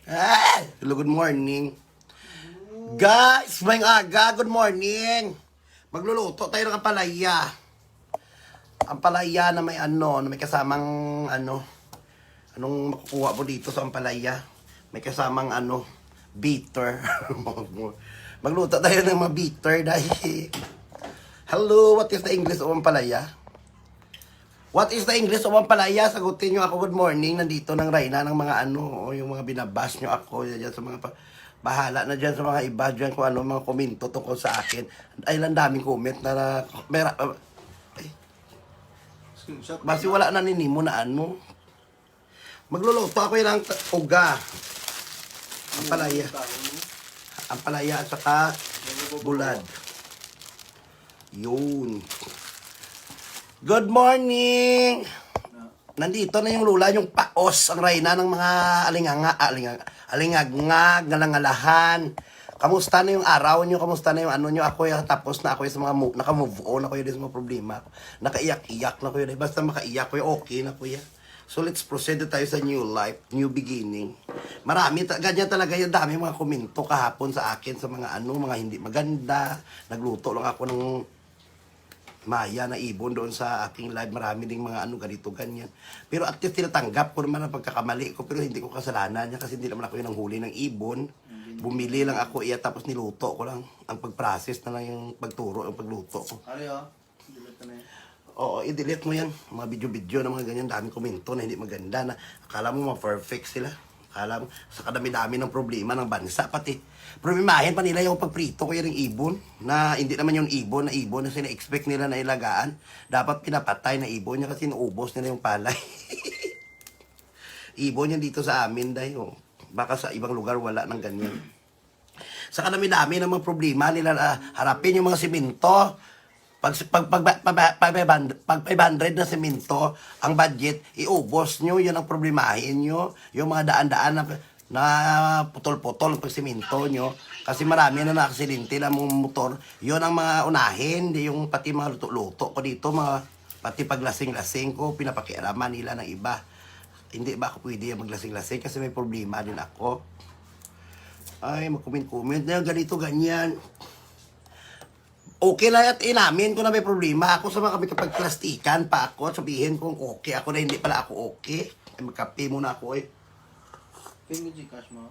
Hello, good morning. Guys, may aga, good morning. Magluluto tayo ng ampalaya. Ampalaya na may na may kasamang anong makukuha mo dito sa ampalaya? May kasamang bitter. Magluto tayo ng mga bitter dahil. Hello, what is the English of ampalaya? What is the English of ampalaya? Sagutin nyo ako, good morning. Nandito ng Reyna ng mga yung mga binabas nyo ako dyan sa mga bahala na dyan sa mga iba dyan kung mga komento tungkol sa akin. Ay, lang daming comment na basi wala na ninimo na Magluluto ako ng uga. Ampalaya at saka bulad. Yun. Good morning! Nandito na yung lula, yung paos, ang Reyna ng mga alingagngag, ngalangalahan. Kamusta na yung araw nyo? Kamusta na yung nyo? Ako tapos na ako sa mga naka-move on ako yun sa mga problema. Nakaiyak-iyak na ko yun. Basta makaiyak ko yun, okay na ko yan. So let's proceed tayo sa new life, new beginning. Marami, ganyan talaga yung dami mga komento kahapon sa akin sa mga mga hindi maganda. Nagluto lang ako ng Maya na ibon doon sa aking live. Marami ding mga ganito, ganyan. Pero at least tinatanggap ko naman ang pagkakamali ko. Pero hindi ko kasalanan niya kasi hindi naman ako yung nanghuli ng ibon. Bumili lang ako tapos niluto ko lang. Ang pag-process na lang yung pagturo, ang pagluto ko. Delete na yan. Oo, i-delete mo yan. Mga video-video na mga ganyan. Daming komento na hindi maganda na akala mo ma-perfect sila. Akala mo, sa kadami-dami ng problema ng bansa pati. Problemahin pa nila yung pagprito ko yung ibon na hindi naman yung ibon na sina-expect nila na ilagaan. Dapat pinapatay na ibon niya kasi naubos nila yung palay. Ibon yan dito sa amin dahil baka sa ibang lugar wala ng ganyan. Sa kadami-dami ng mga problema nila harapin yung mga simento. Pag 500 na simento, ang budget, iubos nyo, yun ang problemahin nyo. Yung mga daan-daan na putol-putol pag simento nyo. Kasi marami na nakasilinte na mga motor. Yun ang mga unahin, di yung pati mga luto-luto ko dito, pati paglasing-lasing ko, pinapakialaman nila ng iba. Hindi ba ako pwede maglasing-lasing kasi may problema din ako. Ay, mag-comment-comment na ganito, ganyan. Okay na at inamin ko na may problema. Ako sa mga kapag-plastikan pa ako, sabihin kong okay ako na hindi pala ako okay. Ay, magkape muna ako Ping Gcash mo.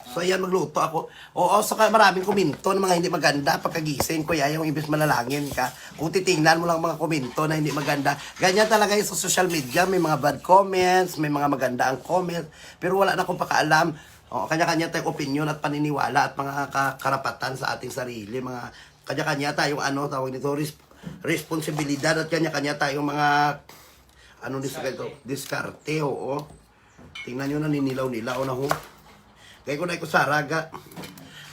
So ayan, magluto ako. Oo, saka maraming komento ng mga hindi maganda. Pagkagising ko yung imbes malalangin ka. Kung titingnan mo lang mga komento na hindi maganda. Ganyan talaga yung sa social media. May mga bad comments, may mga maganda ang comments. Pero wala na akong pakaalam. Kanya-kanya tayong opinion at paniniwala at mga karapatan sa ating sarili. Mga kanya-kanya tayong tawag nito, responsibilidad at kanya-kanya tayong mga diskarte, oo. Tingnan nyo na ninilaw-nilaw na ho. Kaya ko na ko saraga.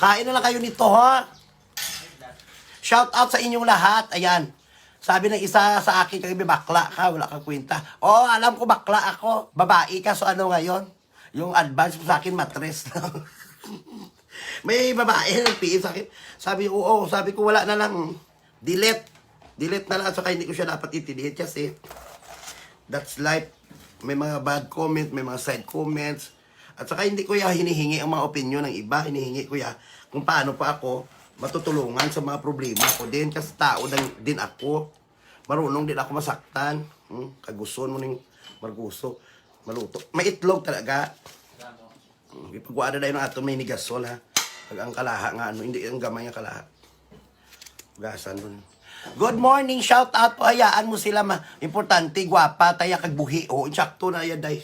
Kain na lang kayo nito, ha? Shout out sa inyong lahat. Ayan. Sabi ng isa sa akin, kagabi, bakla ka, wala kang kwenta. Oo, alam ko bakla ako. Babae ka, so ngayon? Yung advance mo sa akin, matres lang. May babae nag-PM sa akin. Sabi ko wala na lang. Delete. Delete na lang. Saka hindi ko siya dapat i-delete kasi that's life. May mga bad comment, may mga side comments. At saka hindi ko hinihingi ang mga opinion ng iba. Hinihingi ko kung paano pa ako matutulungan sa mga problema ko din. Kasi tao din ako. Marunong din ako masaktan. Kagustuhan mo ng marguso. Maluto. May itlog talaga. Ipagwada na yun ng ato may nigasol, ha. Pag ang kalaha nga, hindi ang gamay ang kalaha. Gasan mo. Good morning, shout out po. Hayaan mo sila, importante, gwapa, taya kagbuhi. Insakto na yan, day.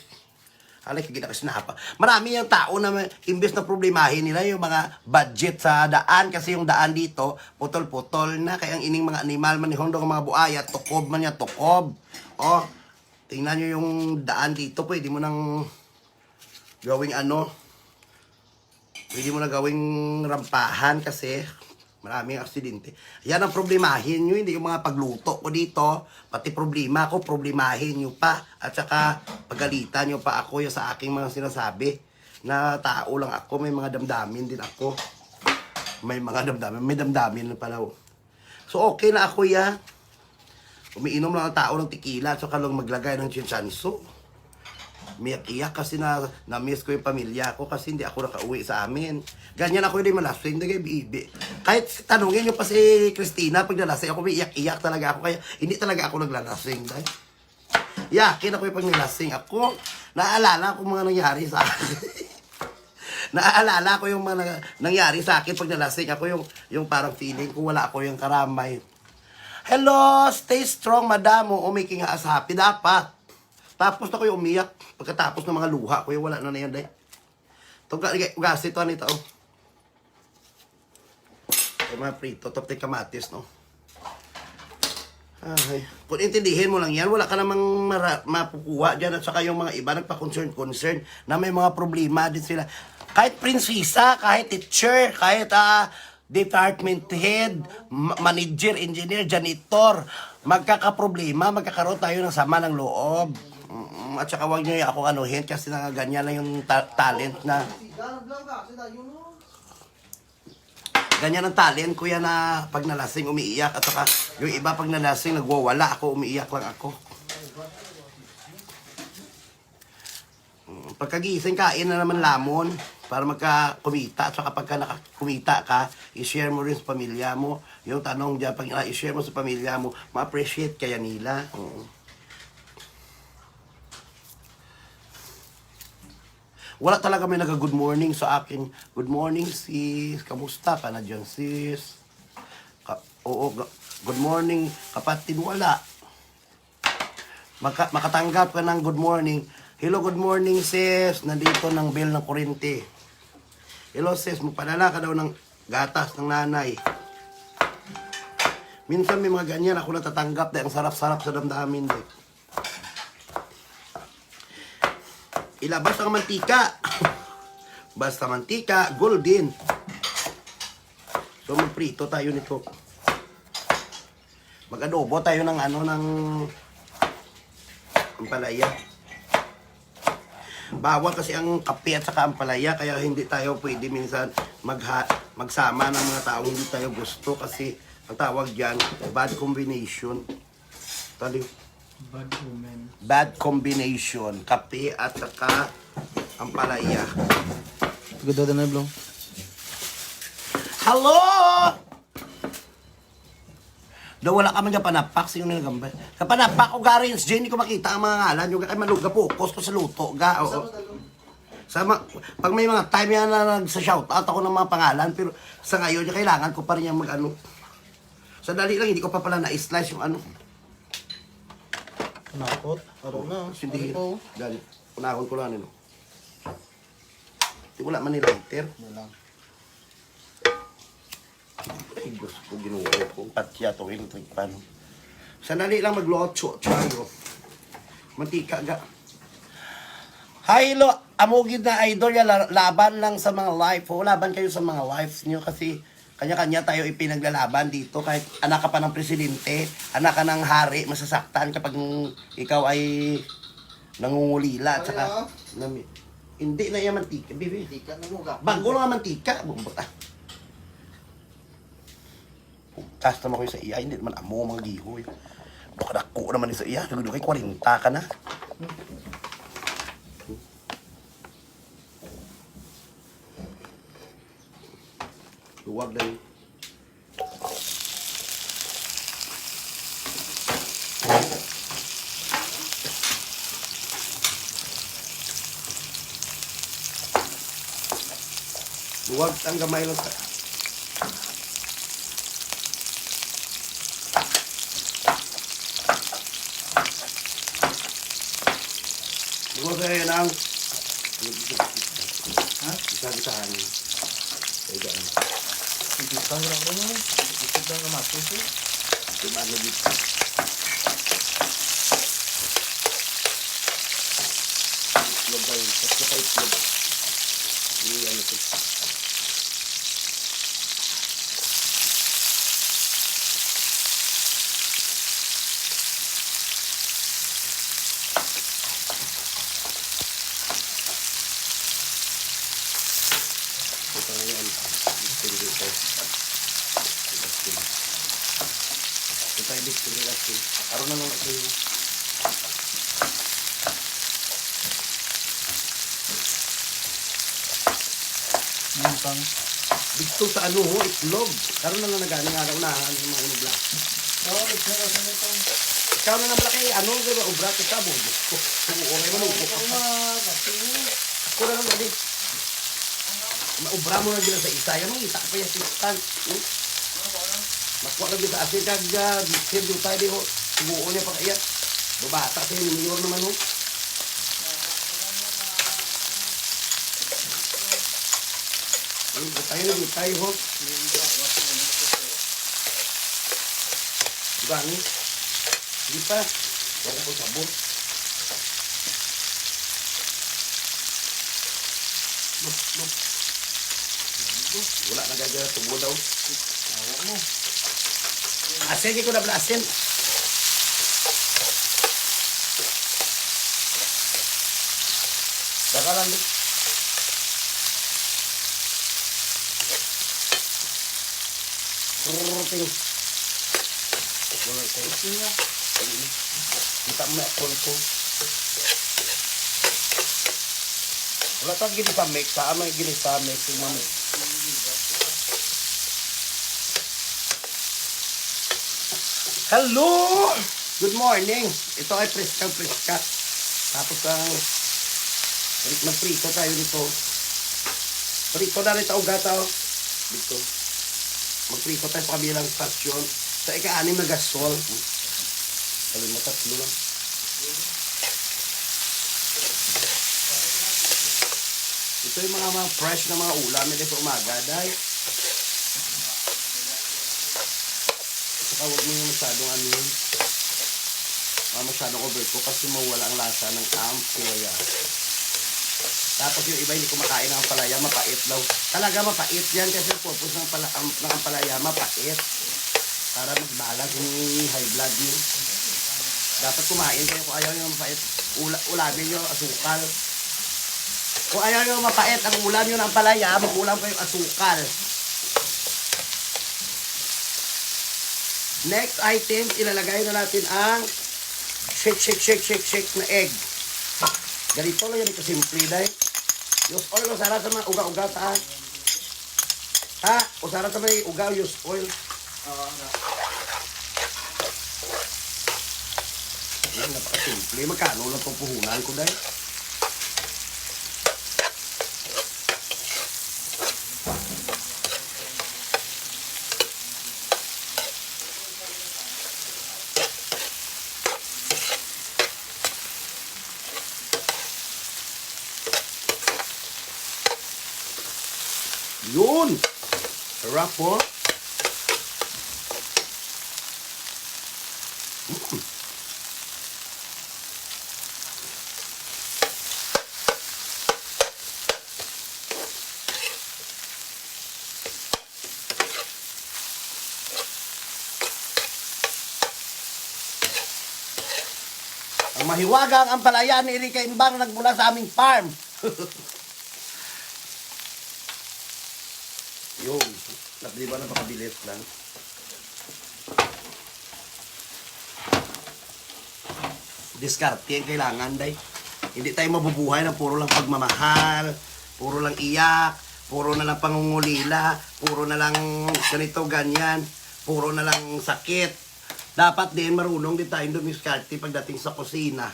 Alay, kagina kasi napa. Marami yung tao na imbes na problemahin nila yung mga budget sa daan. Kasi yung daan dito, putol-putol na. Kaya ang ining mga animal, manihong doon mga buaya, tukob man yan, tukob. Tingnan nyo yung daan dito, pwede mo nang gawing pwede mo na gawing rampahan kasi maraming aksidente. Yan ang problemahin nyo, hindi yung mga pagluto ko dito, pati problema ko, problemahin nyo pa, at saka pagalitan nyo pa ako yung sa aking mga sinasabi na tao lang ako, may mga damdamin din ako. May mga damdamin na pala. So okay na ako Umiinom lang ang tao ng tequila at saka lang maglagay ng chinsanso. Umiyak-iyak kasi na-miss ko yung pamilya ko kasi hindi ako nakauwi sa amin. Ganyan ako hindi malasing, bibi. Kahit tanungin nyo pa si Christina, pag nalasing ako, umiyak-iyak talaga ako. Kaya hindi talaga ako naglalasing. Dahil yakin ako yung pag nalasing ako. Naaalala ko mga nangyari sa akin. Naaalala ko yung mga nangyari sa akin pag nalasing ako, yung parang feeling ko wala ako yung karamay. Hello, stay strong, madam. O making us happy. Dapat. Tapos na ko yung umiyak. Pagkatapos ng mga luha ko, yung wala na yan, day. Ito, gas ito, anito, oh. Ay, mga prito, top tay kamatis, no? Ay, kung intindihin mo lang yan, wala ka namang mapukuha dyan. At saka yung mga iba nagpa-concern na may mga problema din sila. Kahit prinsesa, kahit teacher, kahit department head, manager, engineer, janitor, magkakaproblema, magkakaroon tayo ng sama ng loob. At saka huwag nyo ako anuhin kasi ganyan lang yung talent na... Ganyan ang talent ko yan na pag nalasing umiiyak at saka yung iba pag nalasing nagwawala ako, umiiyak lang ako. Pagkagising, kain na naman lamon para magkakumita. At saka pagka nakakumita ka, i-share mo rin sa pamilya mo. Yung tanong dyan, pag i-share mo sa pamilya mo, ma-appreciate kaya nila. Wala talaga may nag-good morning sa akin. Good morning sis, kamusta ka na dyan sis? Oo, good morning kapatid, wala. Makatanggap ka ng good morning. Hello, good morning sis. Nandito ng bill ng kuryente. Hello sis, magpadala ka daw ng gatas ng nanay. Minsan may mga ganyan ako natatanggap dahil ang sarap-sarap sa damdamin. Ilabas ang mantika. Basta mantika, golden. So magprito tayo nito. Mag-adobo tayo ng ng ampalaya. Bawal kasi ang kape at saka ampalaya, kaya hindi tayo pwede minsan magsama ng mga taong hindi tayo gusto kasi ang tawag dyan, bad combination. Bad woman. Bad combination. Kape at saka ampalaya. Ganda na blong. Hello! Daw wala ka man dyan panapak, sino nilagambay? Sa panapak o garins, Jane, hindi ko makita ang mga ngalan. Yung ay maluga po, kosto sa luto. Pag may mga time yan na nagsa-shoutout ako ng mga pangalan, pero sa ngayon, kailangan ko pa rin yung mag-ano. Sa dali lang, hindi ko pa pala na-slice yung ano. Nakot. Araw na. Sindihin. Ano po? Dali. Unahon ko lang nilo. Hindi wala man ni lighter. Wala. Ay, Diyos ko, ginuha ko. Patya to, electric pan. Sandali lang mag-lotso. Chayo. Mantika ga. Hi, lo. Amugid na idol ya. Laban lang sa mga life. O, laban kayo sa mga wives nyo kasi kanya-kanya tayo ipinaglalaban dito. Kahit anak ka pa ng presidente, anak ka ng hari, masasaktan kapag ikaw ay nangungulila. At saka, hindi na yung mantika, bibi. Mantika na mo ka. Bago lang ang mantika. Custom ako sa iya, hindi naman amo mga gihoy. Baka dako naman sa iya, dugay 40 ka na. Luwag na yun. Luwag ang gamay lang sa... Luwag na yun ang... Ha? Isa-isahan yun. Kaya daan. Ikita ko lang ko mo. Ikita lang kamatis eh. Tumalo dito. Itlog tayo. Tatlo ka itlog. Hindi ano ito. Ito na yan. Dito dito. Ito tayo dito. Araw na lang ito yung... butang. Dito sa ano ho, itlog. Karoon na lang nagani nga unahan yung mga inubla. Oo, nagkara sa nito. Ikaw na naman laki, ano kayo ba, obra kita mo. Okay man, ubo ka pa. Ako na lang gali. Maubra mo na gila sa isa. Yan, isa pa yung sistan. Makuha lang din sa asin kag sendo tayo di ho. Subuko niya pa kaya. Babata sa yung mayor naman ho. Ano ba tayo na tayo ho? Gani. Hindi pa. Wala ko sabon. Wala na gagawin. Tubo daw. Awa mo. Asin, hindi ko na pala asin. Baka lang din. Ruruting. Wala ko. Kita mo na ko. Wala tayong gini pa make. Saan may gini pa make. Hello! Good morning. Ito ay preska. Tapos ang nagprito tayo dito. Prito na rin taong gata. Dito. Magprito tayo sa kabilang stasyon. Sa ika-anim na gasol. Sabi mo, tatlo lang. Ito yung mga fresh na mga ulam nila sa umaga. Dahil saka huwag mo yung masyadong ano yun. Masyadong overcook kasi mawala ang lasa ng ampalaya. Tapos yung iba hindi kumakain ng ampalaya, mapait daw. Talaga mapait yan kasi ang purpose ng ampalaya, mapait. Para mag-balance yung high blood nyo. Dapat kumain kayo kung ayaw yung mapait. Ulamin nyo asukal. Kung ayaw nyo mapait ang ulam nyo ng ampalaya, mag-ulam kayo asukal. Next item, ilalagay na natin ang shake na egg. Ganito lang yan, ito simple dahil. Use oil, usara sa mga uga-uga ta. Ha? Usara sa mga uga, use oil. Yan, napaka-simple. Magkano lang itong puhunan ko dahil. Yun! Sarap po. Ang mahiwagang ampalaya ni Erika Imbang nagmula sa aming farm. Yung, di ba napakabilis lang? Diskarte ang kailangan, day. Hindi tayo mabubuhay ng puro lang pagmamahal, puro lang iyak, puro na lang pangungulila, puro na lang ganito, ganyan, puro na lang sakit. Dapat din marunong din tayo dumiskarte pagdating sa kusina.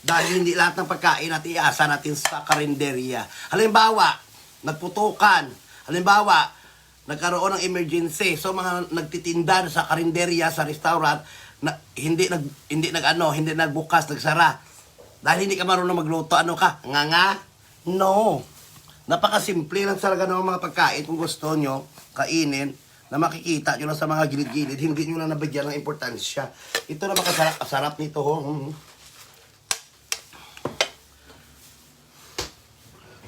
Dahil hindi lahat ng pagkain natin iasa natin sa karinderya. Halimbawa, nagputukan. Halimbawa, nagkaroon ng emergency. So mga nagtitinda sa karinderya, sa restaurant, na, hindi nagbukas, nagsara. Dahil hindi ka marunong magluto, ano ka? Nga? No. Napakasimple lang talaga ng mga pagkain kung gusto nyo kainin na makikita nyo lang sa mga gilid-gilid. Hindi nyo lang nabigyan ng importansya. Ito na makasarap nito ho.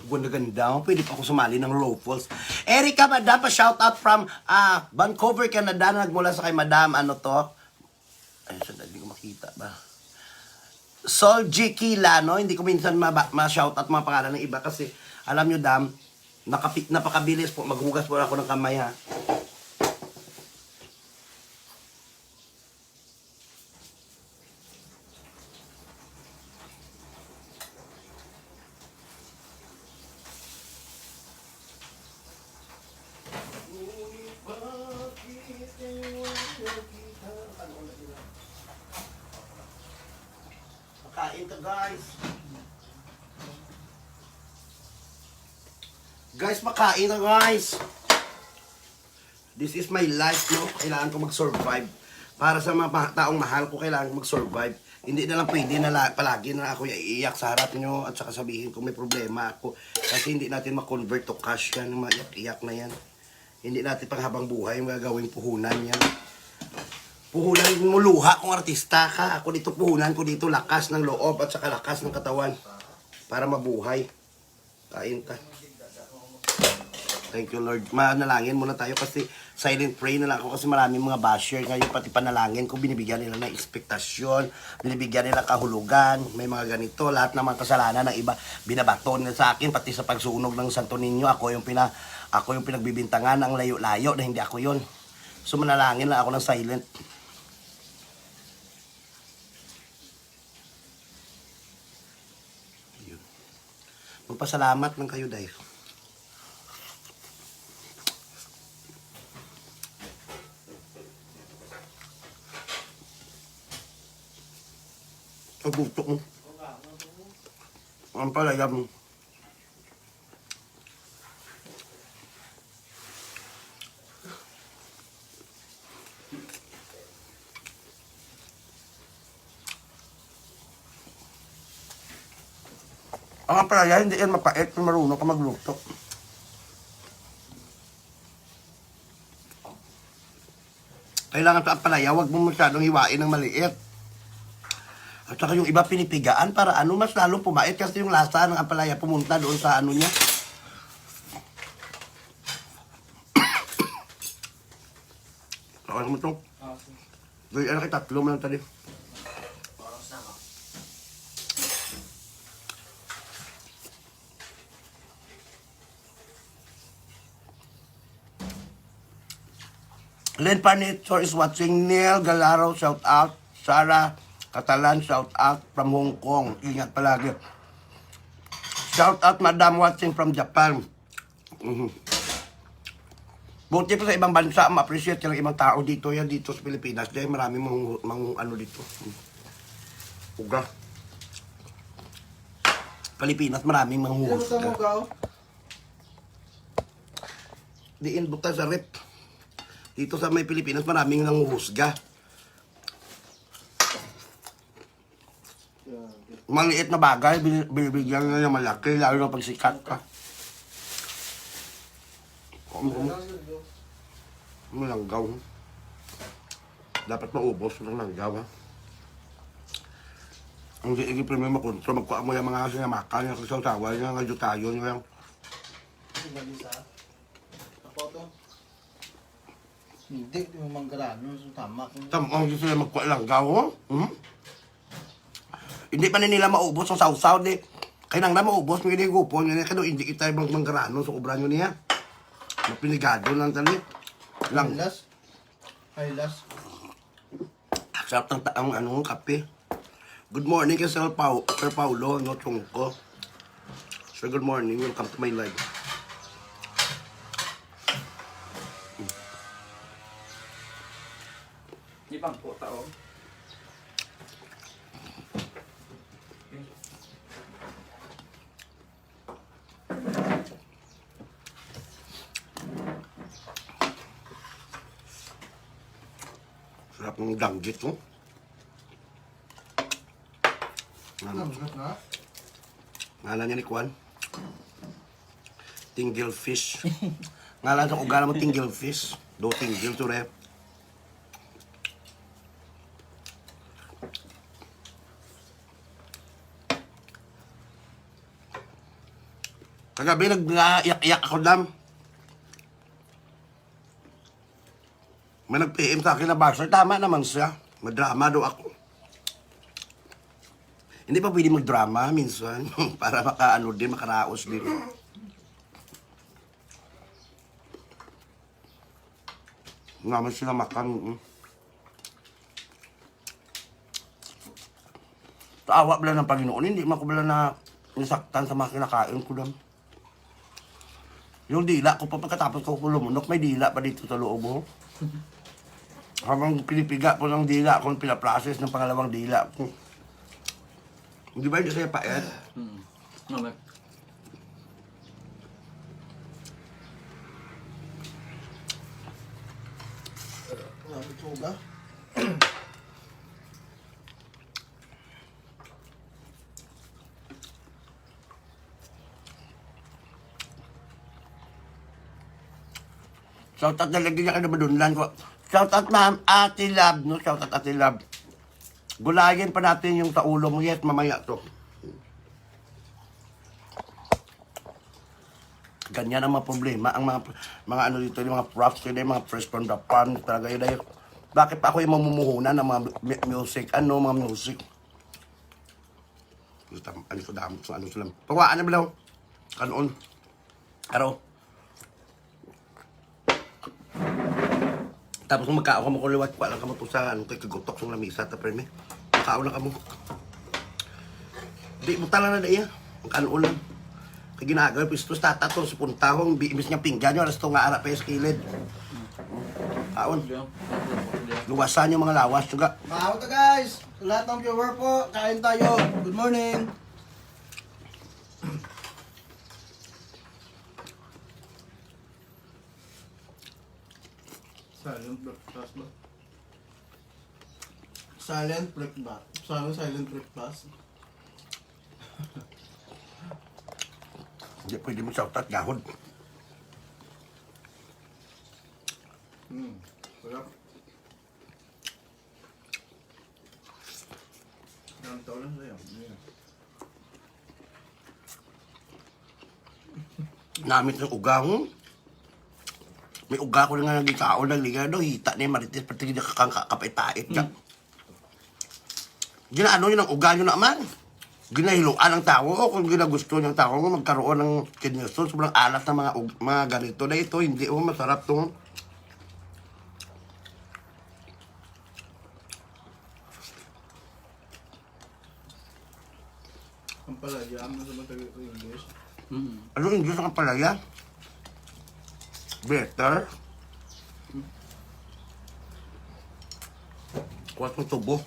Ganda-ganda. Pwede pa ako sumali ng low falls. Erika, madam, pa shoutout from Vancouver, Canada. Nagmula sa kay madam, ano to? Ay, hindi ko makita ba? Sol G. Kilano. Hindi ko minsan ma-shoutout mga pangalan ng iba kasi alam nyo, dam, napakabilis po. Maghugas po ako ng kamay, ha. guys. Guys, makain na guys. This is my life, no? Kailangan ko mag-survive. Para sa mga taong mahal ko, kailangan ko mag-survive. Hindi na lang pwede na palagi na ako iiyak sa harap nyo at saka sabihin kung may problema ako. Kasi hindi natin ma-convert to cash yan, maiyak-iyak na yan. Hindi natin pang habang buhay magagawing puhunan yan. Puhunan mo luha kung artista ka. Ako dito puhunan ko dito lakas ng loob at saka lakas ng katawan. Para mabuhay. Kain ka. Thank you Lord. Manalangin muna tayo kasi silent pray na lang ako kasi maraming mga basher ngayon pati panalangin ko binibigyan nila ng ekspektasyon, binibigyan nila kahulugan, may mga ganito, lahat naman kasalanan ng iba binabato nila sa akin pati sa pagsunog ng Santo Niño, ako yung pinagbibintangan ng layo-layo na hindi ako yon. So manalangin lang ako ng silent. Ayun. Magpasalamat lang kayo dahil. Ang gusto mo. Ang palaya mo. Ang palaya, hindi yan mapait kung marunong ka magluto. Kailangan sa ampalaya, huwag mo masyadong hiwain ng maliit. At saka yung iba pinipigaan para ano mas lalong pumait kasi yung lasa ng ampalaya pumunta doon sa ano niya. Kawan mo ito. Gawin anak tatlo mo lang tadi. Len Panito is watching. Neil Galaro, shout out. Sarah Catalan, shout out from Hong Kong. Ingat palagi. Shout out Madam watching from Japan. Buti pa sa ibang bansa, ma-appreciate yung ibang tao dito yan, dito sa Pilipinas. Dahil marami ano dito. Uga. Pilipinas, maraming manghuhusga. Diin buta sa rep. Dito sa may Pilipinas, maraming nanghuhusga. Maliit na bagay, binibigyan na ng malaki, lalo na pag sikat ka. Malanggaw. Dapat maubos ng langgaw, ha? Ang sige premium makontra, magkuha mo yung mga sinamakan, yung kasaw-sawa, yung nga tayo, yung Hindi, di mo manggarano. Tama. Tamang gusto sila magkuha langgaw, ha? Hindi pa nila maubos ang sausaw, di. Kaya nang na maubos, may gupon, yun kaya hindi kita ibang manggarano sa obra nyo niya. Mapinigado lang talit. Lang. Highlas. Sarap ng taang anong kape. Good morning kay Sir Paulo, no, Chongko. Sir, good morning. Welcome to my live. Di bang po tao? Sarap ng danggit, no? Ngalan niya ni Kwan. Tingle fish. Ngalan sa ugala mo tingle fish. Do tingle to rep. Kagabi nag-iyak-iyak ako, Dam. May nag-PM sa akin na basher. Tama naman siya. Madrama daw ako. Hindi pa pwede magdrama minsan. Para makaano din, makaraos din. Naman sila makan. Taawa pala ng Panginoon. Hindi man ko pala na nisaktan sa mga kinakain ko, Dam. Yung dila ko pa pagkatapos ko lumunok, may dila pa dito sa loob mo. Habang pinipiga po ng dila, kung pinaprocess ng pangalawang dila ko. Hindi ba hindi siya pait? Naman. Suga. Shoutout na lagi niya ka na madunlan ko. Shoutout ma'am, Ate Lab, no? Shoutout Ate Lab. Gulayin pa natin yung taulo mo, yes, mamaya to. Ganyan ang mga problema, ang mga ano dito, yung mga props, yun yung mga fresh from the farm, talaga yun ay, bakit pa ako yung mamumuhunan ng mga music, mga music. Ano ko dami, ano sila. Pawaan na ba lang? Kanoon? Araw. Tapos kung magkao ka mo kuliwat, wala ka mo to sa kay kagutok sa lamisa, tapos may makao na ka mo. Di mo tala na na iya, ang kanoon lang. Kaya ginagawa, pistos tatato sa puntahong, imbis niya pinggan nyo, alas ito nga arap pa yung skilid. Kaon, luwasan yung mga lawas, suga. Mahawag ka guys! Sa lahat ng viewer po, kain tayo. Good morning! Silent breakfast ba? Silent breakfast. Silent breakfast. Hindi pwede mo shoutout gahod. Sarap. Ilang taon lang sa'yo. Namit ng ugang. May uga ko na nga naging kaon ng liga do, hita na yung marites, pati hindi kakang kakapait-tait ka. Ginaano yun ang uga nyo naman. Ginahiluan ng tao, o kung ginagusto ng tao, magkaroon ng kinyason, sobrang alat ng mga ganito na ito, hindi masarap to. Ang palaya, ano sa mga English? Ano yung Diyos ang palaya? Better. Kuwat ng tubo.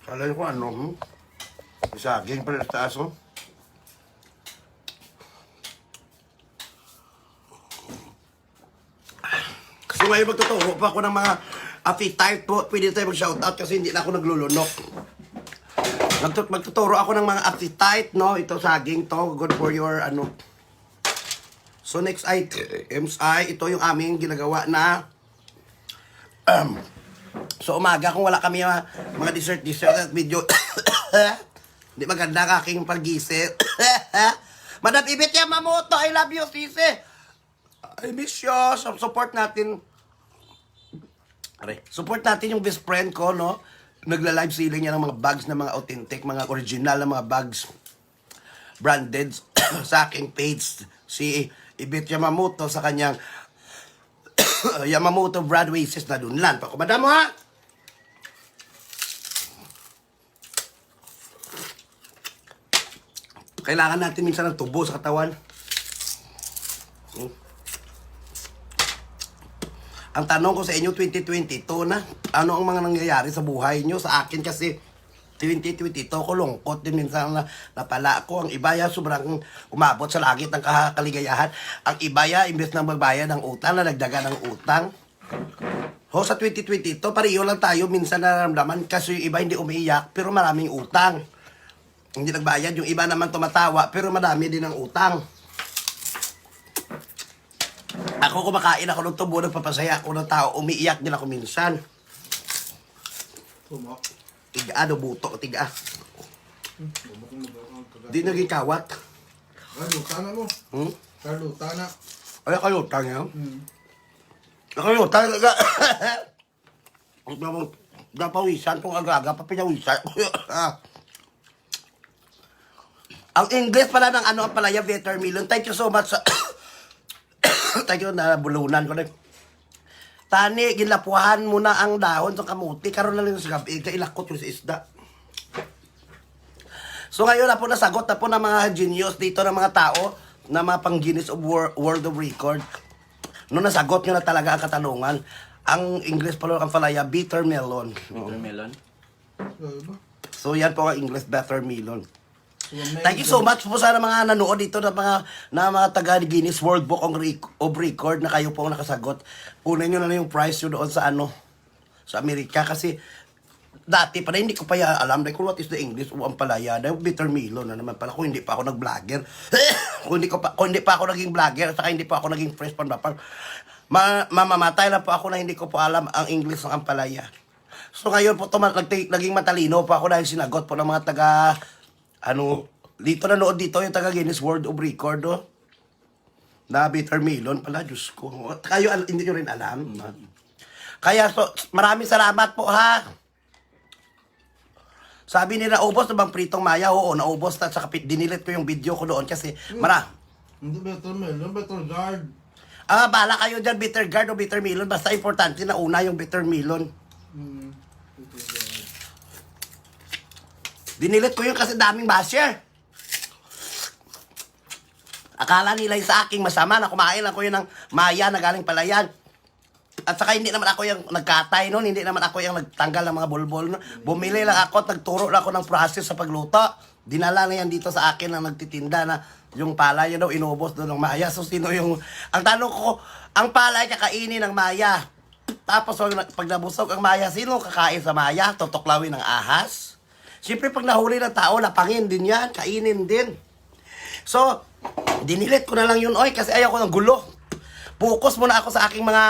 Kala ko ano, saging pala sa taas, oh. So ngayon magtuturo pa ako ng mga appetite po. Pwede tayo mag-shoutout kasi hindi na ako naglulunok. Magtuturo ako ng mga appetite, no? Ito saging to, good for your ano. So next items ay ito yung aming ginagawa na so umaga kung wala kami mga dessert at video. Hindi maganda ang aking pag-gising. Madam Ibit Yamamoto, I love you, sisi. I miss you. So, support natin. Support natin yung best friend ko, no? Nagla-live selling niya ng mga bags na mga authentic, mga original na mga bags. Branded sa aking page. Si Ibit Yamamoto sa kanyang Yamamoto Broadway sis na dunlan. Pakumadam mo, ha? Kailangan natin minsan ng tubo sa katawan. Ang tanong ko sa inyo, 2022 na, ano ang mga nangyayari sa buhay nyo? Sa akin kasi, 2022 ko lungkot din minsan na napala ko. Ang ibaya sobrang umabot sa langit ng kaligayahan. Ang ibaya, imbes na magbayad ng utang, nalagdagan ng utang. Sa 2022, pareho lang tayo minsan naramdaman kasi yung iba hindi umiiyak, pero maraming utang. Hindi nagbayad, yung iba naman tumatawa, pero madami din ang utang. Ako kumakain ako ng tubo, nagpapasaya ako ng tao, umiiyak din ako minsan. Tumak. Tiga, buto, tiga. Tumak. Di naging kawat. Ay, luta na mo. Luta na. Ay, kayuta niya. Kayuta talaga. Napawisan kung agaga, papinawisan. Ang English pala ng ano ang palaya, watermelon. Thank you so much sa... Thank you na bulunan ko na. Tani, gilapuhan mo na ang dahon sa kamuti. Karoon na lang sa gabi, kailakot yung sa isda. So ngayon na po nasagot na po ng mga genius dito ng mga tao na mga pang Guinness of World of Record. Noong nasagot nyo na talaga ang katanungan, ang English pala ang palaya, bitter melon. Watermelon. So yan po ang English, bitter melon. Thank you so much po sa mga nanood dito na mga taga Guinness World Book of Record na kayo po ang nakasagot. Punin nyo na yung prize nyo doon sa sa Amerika kasi dati pa na hindi ko pa alam like, what is the English o ang palaya na bitter melon na naman pala kung hindi pa ako nag-vlogger. kung hindi pa ako naging vlogger at saka hindi pa ako naging fresh pandapal. Mamamatay na po ako na hindi ko po alam ang English ng ampalaya. So ngayon po naging matalino po ako dahil sinagot po ng mga taga dito nanood dito yung taga Guinness World of Record na bitter melon pala, Diyos ko. Kayo hindi nyo rin alam. Kaya so, maraming salamat po ha. Sabi nila, ubos na bang pritong maya? Oo, naubos na. Saka dinilit ko yung video ko doon kasi Hindi bitter melon, bitter guard. Bala kayo dyan, bitter gourd o bitter melon. Basta importante na una yung bitter melon. Bitter guard. Dinilit ko yun kasi daming basher. Akala nila yung sa aking masama na kumain ako yun ng maya na galing palayan. At saka hindi naman ako yung nagkatay noon, hindi naman ako yung nagtanggal ng mga bulbol noon. Bumili lang ako at nagturo lang ako ng process sa pagluto. Dinala na yan dito sa akin na nagtitinda na yung palay daw inubos doon ng maya. So sino yung, ang tanong ko, ang palay kakainin ng maya. Tapos pag nabusog ang maya, sino kakain sa maya? Tutuklawin ng ahas? Siyempre pag nahuli ng tao, lapangin din yan, kainin din. So, dinilit ko na lang yun, oy, kasi ayaw ko ng gulo. Focus muna ako sa aking mga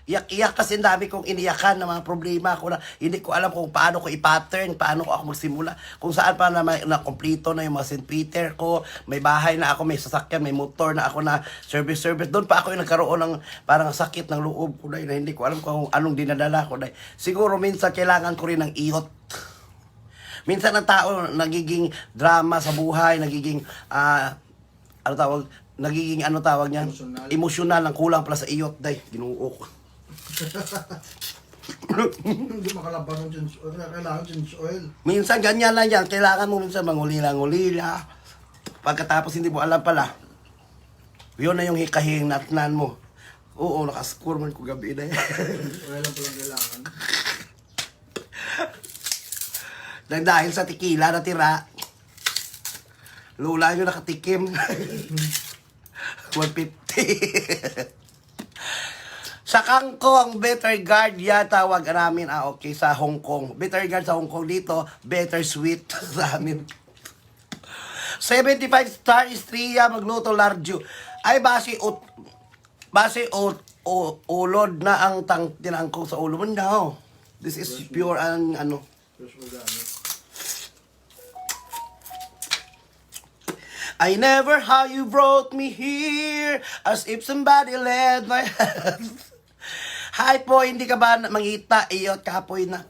iyak-iyak kasi dami kong iniyakan na mga problema ko na hindi ko alam kung paano ko i-pattern, paano ko ako magsimula, kung saan pa na kompleto na yung mga St. Peter ko, may bahay na ako, may sasakyan, may motor na ako na service. Doon pa ako yung nagkaroon ng parang sakit ng loob ko na hindi ko alam kung anong dinadala ko. Siguro minsan kailangan ko rin ng iyot. Minsan ang tao nagiging drama sa buhay, nagiging nagiging tawag niya? Emosyonal ang kulang pala sa iyot, day. Ginuok. Hindi makalabas ng ginger oil. Kailangan ginger oil. Minsan ganyan lang yan. Kailangan mo minsan mangulila-ngulila. Pagkatapos hindi mo alam pala, yun na yung hikahing natnan mo. Oo, nakascore man ko gabi na yan. Oil lang palang kailangan. Dahil sa tequila na tira, lula nyo nakatikim. 150. Sa kangkong, bitter gourd yan tawag namin. Okay, sa Hong Kong. Bitter gourd sa Hong Kong dito, better sweet sa amin. 75 star Istria magluto larjo. Ay base ulod na ang tinangkong sa ulo mo. No. This is pure Fresh organic. I never how you brought me here as if somebody led my hand. Hi po, hindi ka ba mangita? Iyot kapoy na.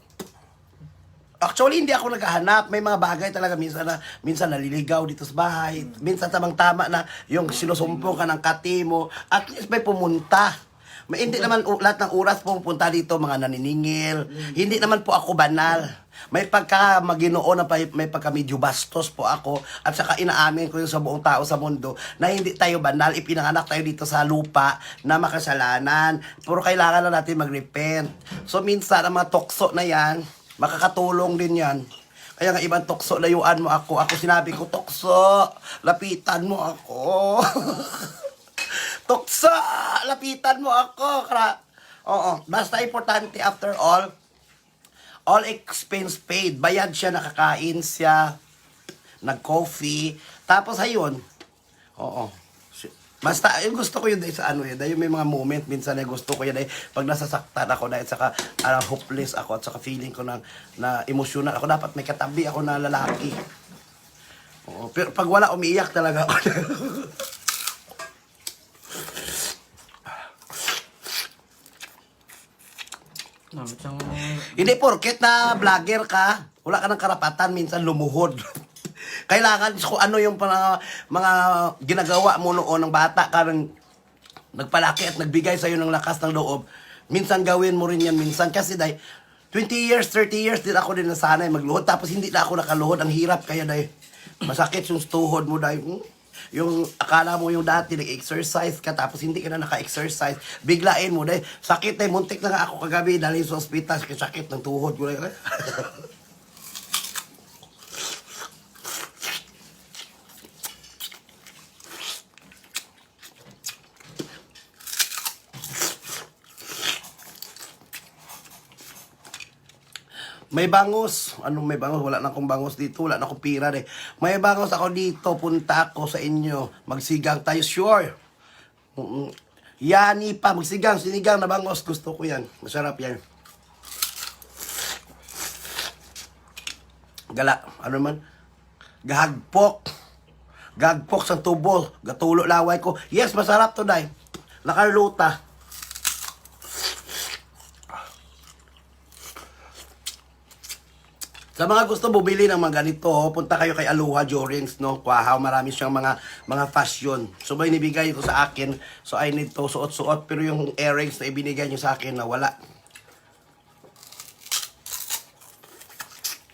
Actually, hindi ako naghahanap. May mga bagay talaga minsan naliligaw dito sa bahay. Minsan tamang-tama na yung sinusumpong ka ng kati mo. At least may pumunta. Hindi naman lahat ng oras pumunta dito mga naniningil. Hindi naman po ako banal. May pagka Maginoo na may pagka medyo bastos po ako at saka inaamin ko yung sa buong tao sa mundo na hindi tayo banal, ipinanganak tayo dito sa lupa na makasalanan. Pero kailangan na natin mag-repent. So minsan ang mga tukso na yan, makakatulong din yan. Kaya nga ibang tukso, layuan mo ako. Ako sinabi ko, tukso, lapitan mo ako. Tukso, lapitan mo ako. Oo, basta importante after all expense paid. Bayad siya, nakakain siya, nag-coffee. Tapos ayun, oo. Basta, yung gusto ko yun dahil sa dahil may mga moment, minsan na gusto ko yun dahil pag nasasaktan ako dahil saka hopeless ako at saka feeling ko na emotional ako, dapat may katabi ako na lalaki. Oo, pero pag wala, umiiyak talaga ako. Hindi porket na vlogger ka, wala ka ng karapatan minsan lumuhod. Kailangan kung ano yung mga ginagawa mo noon ng bata ka nagpalaki at nagbigay sa iyo ng lakas ng loob. Minsan gawin mo rin yan, minsan. Kasi dahil, 20 years, 30 years din ako din nasanay magluhod. Tapos hindi na ako nakaluhod. Ang hirap kaya dahil, masakit yung tuhod mo dahil, yung akala mo yung dati nag-exercise ka tapos hindi ka na naka-exercise, biglain mo dahil sakit dahil muntik na nga ako kagabi dahil sa ospital, sakit ng tuhod ko. May bangos. Anong may bangos? Wala na akong bangos dito. Wala na akong pira eh. May bangos ako dito. Punta ako sa inyo. Magsigang tayo. Sure. Yani pa. Magsigang. Sinigang na bangos. Gusto ko yan. Masarap yan. Gala. Ano man? Gahagpok. Gagpok sa tubo. Gatulo laway ko. Yes, masarap to, day. Nakarluta. Sa mga gusto bumili ng mga ganito, punta kayo kay Aloha Jewelries, no? Kwahaw, marami siyang mga fashion. So, may nibigay ito sa akin. So, I need to suot-suot. Pero yung earrings na ibinigay niyo sa akin na wala.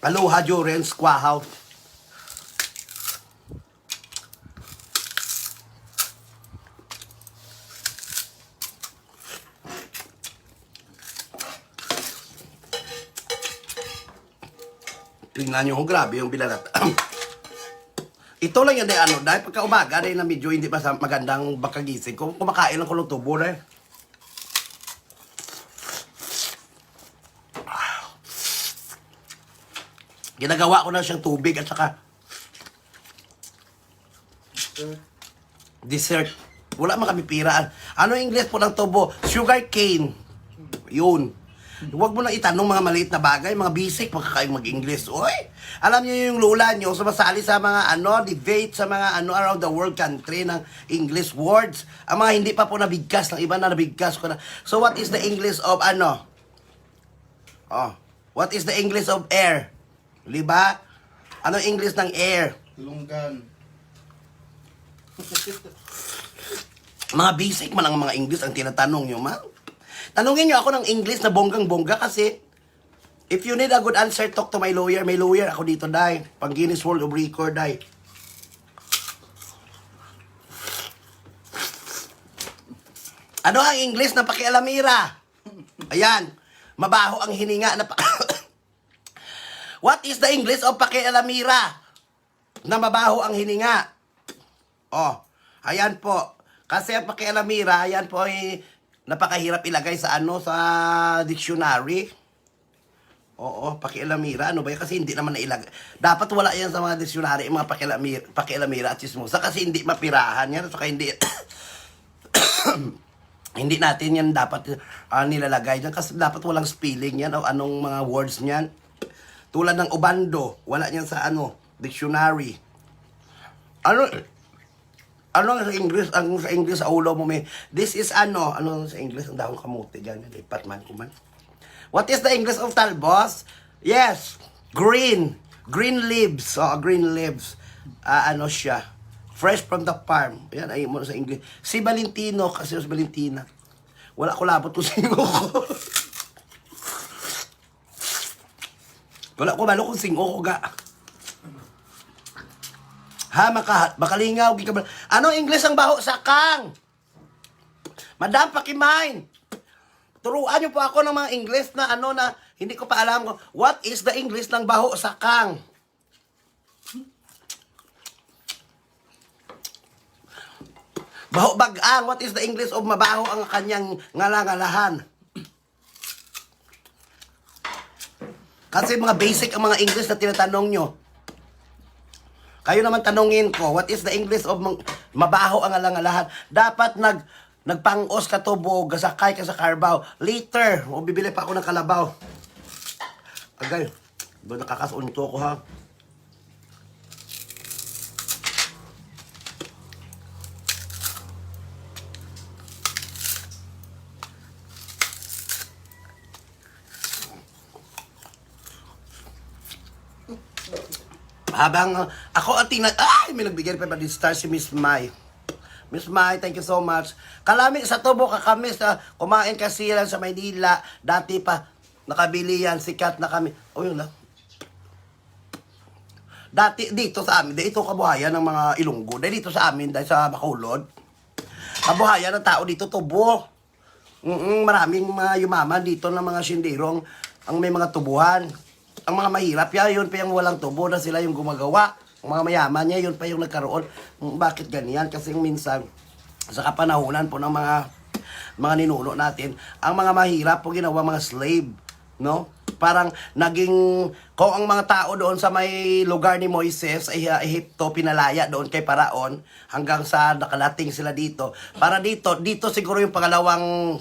Aloha Jewelries, Kwahaw. Tingnan nyo, grabe yung bilalat. Ito lang yan, dahil pagka umaga, dahil na medyo hindi pa sa magandang bakagising. Kung kumakain lang ko ng tubo, dahil. Ginagawa ko na siyang tubig at saka dessert. Wala man kami piraan. Ano yung English po ng tubo? Sugar cane. Yun. Huwag mo na itanong mga maliit na bagay, mga basic, magkakaing mag-English. Oy, alam niyo yung lula niyo, sumasali sa mga debate sa mga around the world country ng English words. Ang mga hindi pa po nabigkas, ng iba na nabigkas ko na. So what is the English of what is the English of air? Diba? Ano English ng air? Lunggan. Mga basic man ang mga English ang tinatanong nyo, ma. Tanungin nyo ako ng English na bonggang-bongga kasi if you need a good answer, talk to my lawyer. May lawyer ako dito, day. Pang Guinness World of Record, day. Ano ang English na pakialamira? Ayan. Mabaho ang hininga na What is the English of pakialamira? Na mabaho ang hininga. Oh, ayan po. Kasi ang pakialamira, ayan po ay napakahirap ilagay sa sa dictionary. Oo, pakialamira. Ano ba yan? Kasi hindi naman nailagay. Dapat wala yan sa mga dictionary, mga pakialamira at chismosa. Kasi hindi mapirahan yan. Saka hindi, hindi natin yan dapat nilalagay dyan. Kasi dapat walang spelling yan o anong mga words niyan. Tulad ng ubando, wala niyan sa dictionary. Ano sa English? Ang sa English sa ulo mo may, this is sa English? Ang dahong kamuti dyan. Lipat man ko man. What is the English of talbos? Yes, green. Green leaves. Green leaves. Siya. Fresh from the farm. Yan, ay mo sa English. Si Valentino, kasi si Valentina. Wala ko labot kung sino ko. Wala ko malo kung sino ko ga. Ha, makalingaw. Ano English ang baho sa kang? Madam, pakimain. Turuan niyo po ako ng mga English na na hindi ko pa alam ko. What is the English ng baho sa kang? Baho bagang. What is the English of mabaho ang kanyang ngalangalahan? Kasi mga basic ang mga English na tinatanong nyo. Kayo naman tanungin ko, what is the English of mabaho ang alangalahan? Dapat nagpangos ka tubo, gasakay ka sa carbaw. Later, bibili pa ako ng kalabaw. Agay, doon nakakasunto ko ha. Habang ako ang may nagbigay pa ba din star si Miss Mai. Miss Mai, thank you so much. Kalami sa tubo ka kami sa kumain kasi lang sa Maynila. Dati pa nakabili yan, sikat na kami. Oh, yun lang. Dati dito sa amin, dito kabuhayan ng mga Ilonggo. Dahil dito sa amin, dahil sa Bacolod. Kabuhayan ng tao dito, tubo. Maraming mga yumaman dito ng mga sindirong ang may mga tubuhan. Ang mga mahirap yun pa yung walang tubo na sila yung gumagawa. Ang mga mayaman niya, yun pa yung nagkaroon. Bakit ganyan? Kasi minsan, sa kapanahunan po ng mga ninuno natin, ang mga mahirap po ginawa mga slave, no? Parang naging, kung ang mga tao doon sa may lugar ni Moises, ay Ehipto, pinalaya doon kay Paraon, hanggang sa nakalating sila dito. Para dito siguro yung pangalawang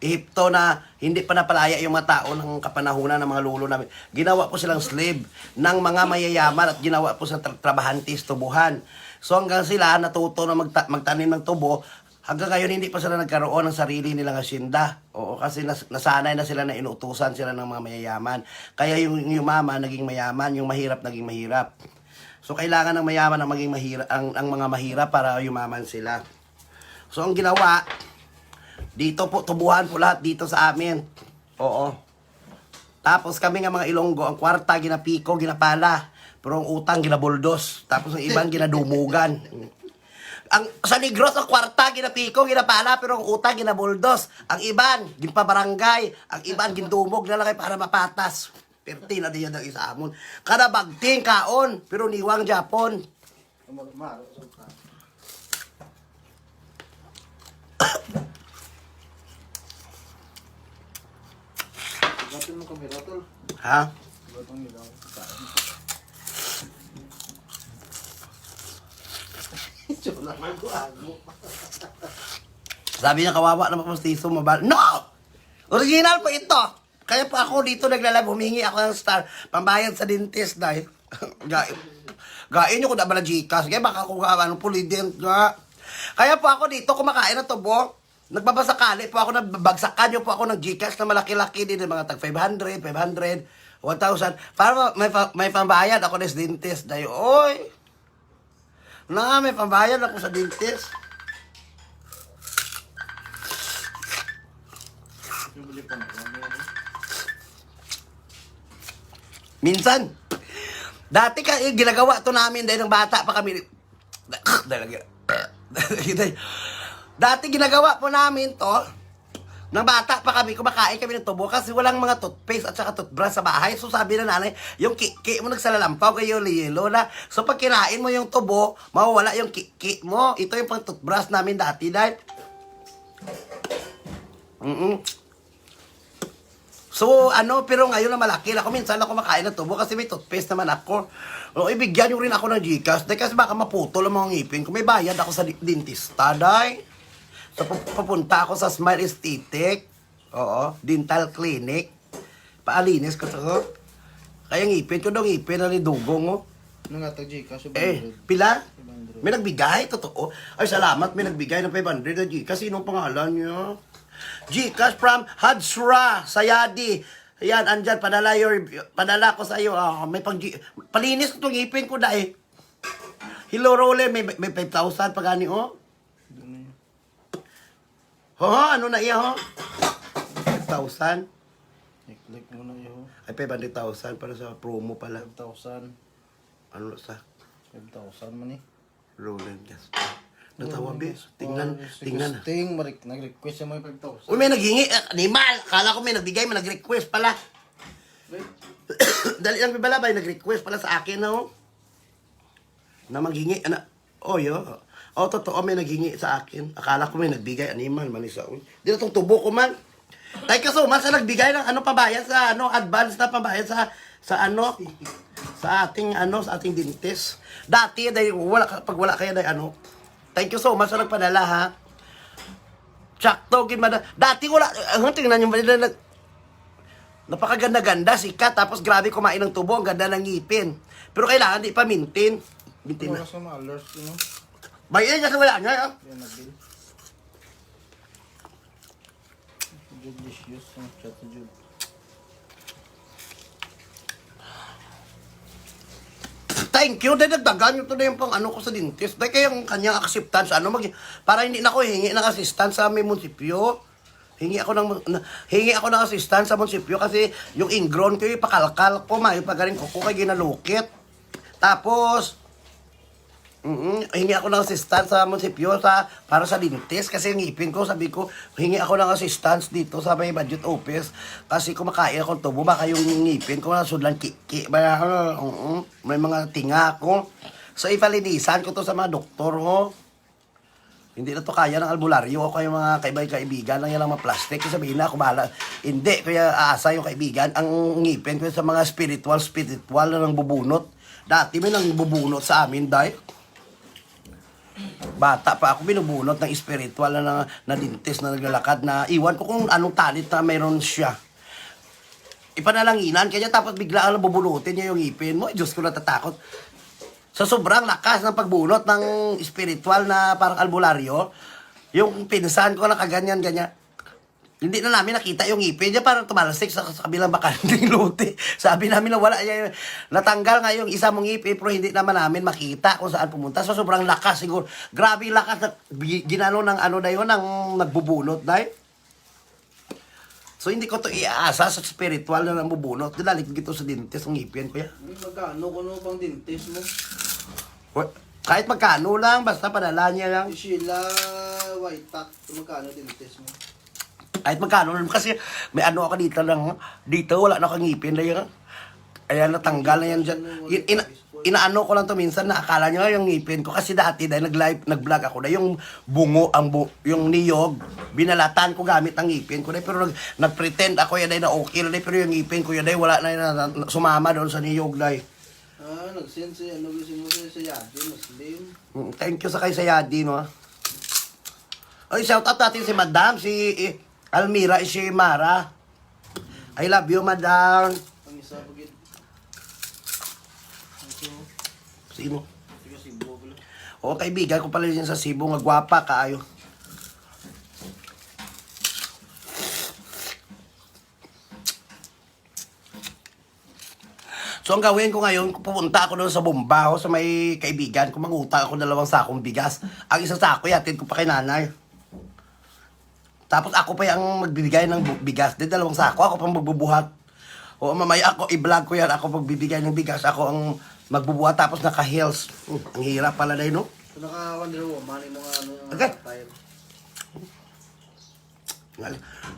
Ehipto na hindi pa napalaya yung mga tao ng kapanahunan ng mga lulo namin. Ginawa po silang slave ng mga mayayaman at ginawa po sa trabahantes, tubuhan. So hanggang sila natuto na magtanim ng tubo, hanggang ngayon hindi pa sila nagkaroon ng sarili nilang asyenda. Oo, kasi nasanay na sila na inuutusan sila ng mga mayayaman. Kaya yung yumaman naging mayaman, yung mahirap naging mahirap. So kailangan ng mayaman ang maging mahirap, ang mga mahirap para yumaman sila. So ang ginawa, dito po, tubuhan po lahat dito sa amin. Oo. Tapos kami nga mga Ilonggo, ang kwarta ginapiko, ginapala. Pero ang utang ginabuldos. Tapos ang ibang ginadumugan. Sa Negros, ang kwarta ginapiko, ginapala. Pero ang utang ginabuldos. Ang iban, ginpabarangay. Ang iban, gindumog na lang para mapatas. Perti na diyan ang isa amon. Kada bagting kaon, pero niwang Japon. Gatin mo kami, Ratol. Ha? Gatong ilaw. Sabi niya, kawawa naman po stiso, mabal. No! Original po ito! Kaya po ako dito naglalab, humingi ako ng star, pambayad sa dentist dahil. Gain nyo ko na bala Gcash. Kaya baka kung ano, pulident nga. Kaya po ako dito, kumakain na tubo. Nagbabasakali po ako, nagbabagsakan nyo po ako ng Gcash na malaki-laki din, mga tag 500, 500, 1,000. Para may pambayad ako sa dentist dahil, oy! May pambayad ako sa dentist. Minsan, dati ginagawa to namin dahil ng bata pa kami. Dati ginagawa po namin to, ng bata pa kami, kumakain kami ng tubo kasi walang mga toothpaste at saka toothbrush sa bahay. So sabi na nanay, yung kiki mo nagsalalampaw kayo yelo na. So pag kinain mo yung tubo, mawawala yung kiki mo. Ito yung pang toothbrush namin dati dahil. So, pero ngayon na malaki na ako, minsan ako makain ng tubo kasi may toothpaste naman ako. O, ibigyan nyo rin ako ng Gcash, dahil kasi baka maputol ang mga ngipin ko. May bayad ako sa dentista, dahil. So, papunta ako sa Smile Aesthetic. Oo, dental clinic. Paalinis ko to. Kaya ngipin ko daw, ngipin na ni Dugong, oh. Ano nga tag Gcash? Pila? May nagbigay, totoo. Ay, salamat, may nagbigay ng 500 na Gcash. Sinong pangalan niya? Gcash from Hadsra Sayadi. Ayan, andyan, padala ko sa iyo. May palinis ko itong ipin ko dahil. Hello, Roller, may 5,000 pa gani, oh. Ano na iya, ho? 5,000. I-click mo na yun. Ay, 500,000 para sa promo pala. 5,000. Ano sa? 5,000 man eh. Roller, yes. Natawa, bis. Tingnan. Nag-request siya mo yung 5,000. Uy, may naghingi. Animal! Akala ko may nagbigay, may nag-request pala. Dali lang bibalabay, nag-request pala sa akin, no? Na maghingi. Totoo, may naghingi sa akin. Akala ko may nagbigay. Animal, manisa. Di na itong tubo ko, man. Thank you so much sa nagbigay ng pabayad sa advance na pabayad sa ating dentist. Dati, dahil pag wala kaya dahil thank you so much sa nagpadala, ha. Tsakto, dati wala, tingnan nyo, napakaganda-ganda, sikat, tapos grabe kumain ng tubo, ang ganda ng ngipin. Pero kailangan di pa maintain. Maintain na. Wala sa malars, Bayan kasi wala nga, ha. Yan na, Bill. Delicious ang chat sa Jude. Thank you. Dahil nagdagan yung to na yung pang ano ko sa dentist. Dahil kaya yung kanyang acceptance, para hindi na ako hingi ng assistance sa aming munisipyo. Hingi ako ng assistance sa munisipyo kasi yung ingrown ko yung pakalkal ko, may pagaling ko kay ginalukit. Tapos, hingi ako ng assistance sa munisipyo para sa dentist kasi yung ngipin ko, sabi ko, hingi ako ng assistance dito sa may budget office kasi kumakain akong tubo, baka yung ngipin ko nasudlan kiki, may mga tinga ako. So, ipalinisan ko to sa mga doktor, ho. Hindi na to kaya ng albularyo o kaya mga kaibigan lang yan ang mga plastic. Sabihin na ako bahala. Hindi, kaya aasa yung kaibigan. Ang ngipin ko sa mga spiritual na nang bubunot. Dati may nang bubunot sa amin, dahil bata pa ako, binubunot ng spiritual na dentist na naglalakad na iwan ko kung anong talit na mayroon siya. Ipanalanginan, kaya tapos bigla ang bubunutin niya yung ngipin mo. Diyos ko, natatakot. Sa sobrang lakas ng pagbunot ng spiritual na parang albularyo, yung pinsan ko na kaganyan-ganyan, hindi na namin nakita yung ngipin niya, parang tumalasik sa kabilang bakanting lote. Sabi namin na wala niya, natanggal nga yung isa mong ngipin, pero hindi naman namin makita kung saan pumunta. So sobrang lakas siguro. Grabe yung lakas na ginano ng ano na yun, ng nagbubunot na So hindi ko to iaasa sa spiritual na nambubunot. Dinalik ko sa dentist ng ngipin ko yan. Magkano ko no pang dentist mo? Kahit magkano lang, basta padala niya lang. Si Sheila Whitepack, magkano dentist mo? Kahit magkano lang, kasi may ano ako dito wala na akong ngipin na yan. Ayan, natanggal na yan dyan. Inaano ko lang to minsan na akala nyo yung ngipin ko kasi dati dahil nag-vlog ako na yung yung niyog, binalatan ko gamit ang ngipin ko na pero nag-pretend ako yan na okay na pero yung ngipin ko yan wala na sumama doon sa niyog na Nag-send si ano gusto mo sa Yadi, Muslim. Thank you sa kay Sayadi, no. Ay, shout out natin si Madam, si Almira, si Mara. I love you, Madam. Ang isa pagit. Sino? Tiga Cebu pala. Oo, kaibigan ko pala yun sa Cebu, nga gwapa kaayo. So, ang gawin ko ngayon, pupunta ako doon sa Bombaho sa may kaibigan ko, mangutang ako 2 sakong bigas. Ang isang sako, yatid ko pa kay nanay. Tapos ako pa yung magbibigay ng bigas. Di 2 sako, ako pang magbubuhat. O mamaya ako, i-vlog ko yan, ako magbibigay ng bigas. Ako ang magbubuhat, tapos naka-heels. Ang hirap pala na yun, no? So naka-Wonder Woman, yung mga ano yung Okay. attire.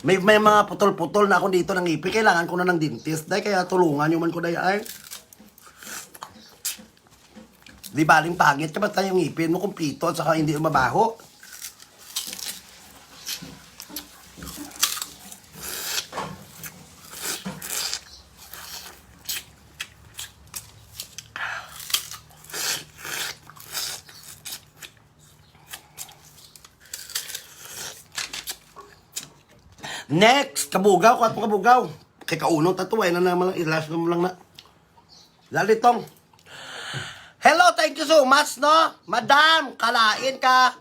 May mga putol-putol na ako dito ng ngipin. Kailangan ko na ng dentist. Dahil kaya tulungan yung man ko dahil ay. Di baling pangit ka basta yung ngipin mo kumplito at saka hindi mabaho. Next, kabugaw, at kabugaw. Kay kaunong tatuwa, na naman lang, ilas naman lang na. Lalitong. Hello, thank you so much, no? Madam, kalain ka.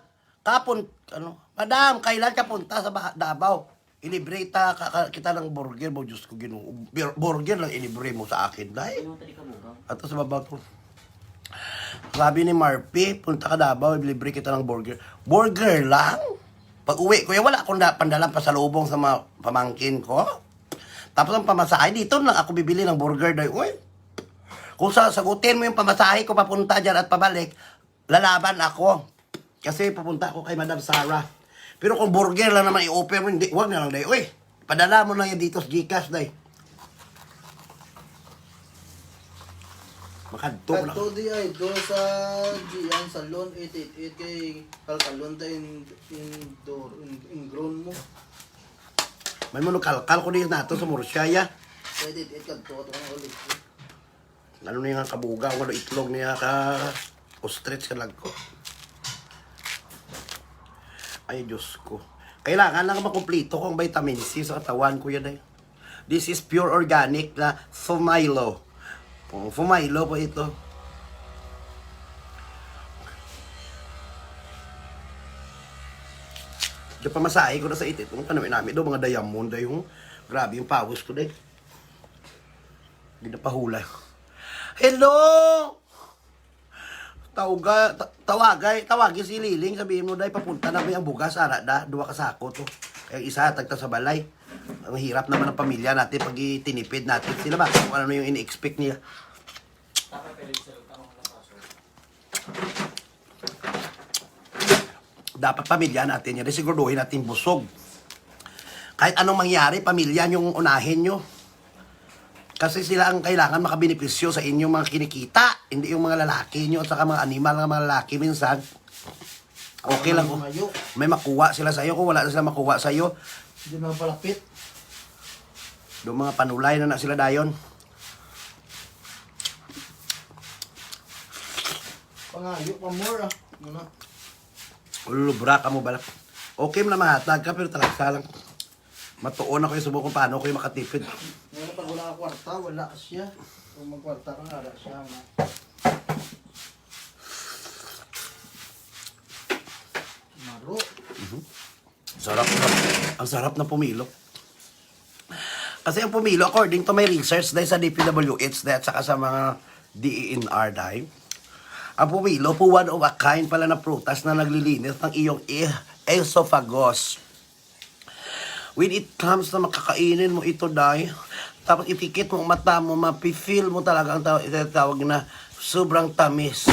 Madam, kailan ka punta sa Davao? Ilibre kita ng burger mo, Diyos ko ginoo. Burger lang ilibre mo sa akin, dahil. At sa baba ko. Sabi ni Marpy, punta ka Davao, ilibre kita ng burger. Burger lang? Pag uwi ko, wala akong pandalang pasalubong sa mga pamangkin ko. Tapos ang pamasahe, dito lang ako bibili ng burger. Uy, kung sagutin mo yung pamasahe ko papunta dyan at pabalik, lalaban ako. Kasi pupunta ako kay Madam Sarah. Pero kung burger lang naman i-offer mo, hindi, huwag na lang dahi. Uy, padala mo na yan dito sa Gcash dahi. Makadto na. Kadto di ay do sa Gian Salon 888 kay Kalkalon ta in grown mo. May manukalkal ko din nato sa Mursyaya. 888 kadto to ang ulit. Ano niya nga kabuga, wala itlog niya ka ostrich ka lag ko. Ay, Diyos ko. Kailangan lang makumpleto ko ang vitamin C sa katawan ko yan. This is pure organic na Fumilo. Fumilo po ito. Yung pamasahe ko na sa itit. Kung tanawin namin doon, mga diamond na yung grabe yung pawis ko dahil. Hindi na pahula. Hello! Tawagin si Liling, sabihin mo, day, papunta na ba yung bugas, ara da, 2 kasako to. Yung isa, tagta sa balay. Ang hirap naman ng pamilya natin pag tinipid natin. Sila ba? Kung ano yung ini-expect niya. Dapat pamilya natin yan. Siguraduhin natin busog. Kahit anong mangyari, pamilya yung unahin nyo. Kasi sila ang kailangan makabenepisyo sa inyong mga kinikita. Hindi yung mga lalaki nyo at saka mga animal ng mga lalaki minsan. Okay lang kung may makuha sila sa'yo. Kung wala na sila makuha sa'yo, Hindi na palapit. yung mga panulay na sila dayon. Pangayo pa more ah. Ano? Ulubra ka mo balak. Okay mo na mahatag ka pero talagsa lang. Matuon ako yung subok kung paano ko yung makatipid. Ngayon pag wala ka kwarta, wala siya. Kung magkwarta ka nga, wala siya. Maro. Sarap na. Ang sarap na pumilo. Kasi ang pumilo, according to my research dahil sa DPWH dahil at saka sa mga DENR dahil, ang pumilo po one of a kind pala na prutas na naglilinis ng iyong esophagus. When it comes na makakainin mo ito dahil, tapos ipikit mo ang mata mo, mapifeel mo talaga ang tawag na sobrang tamis.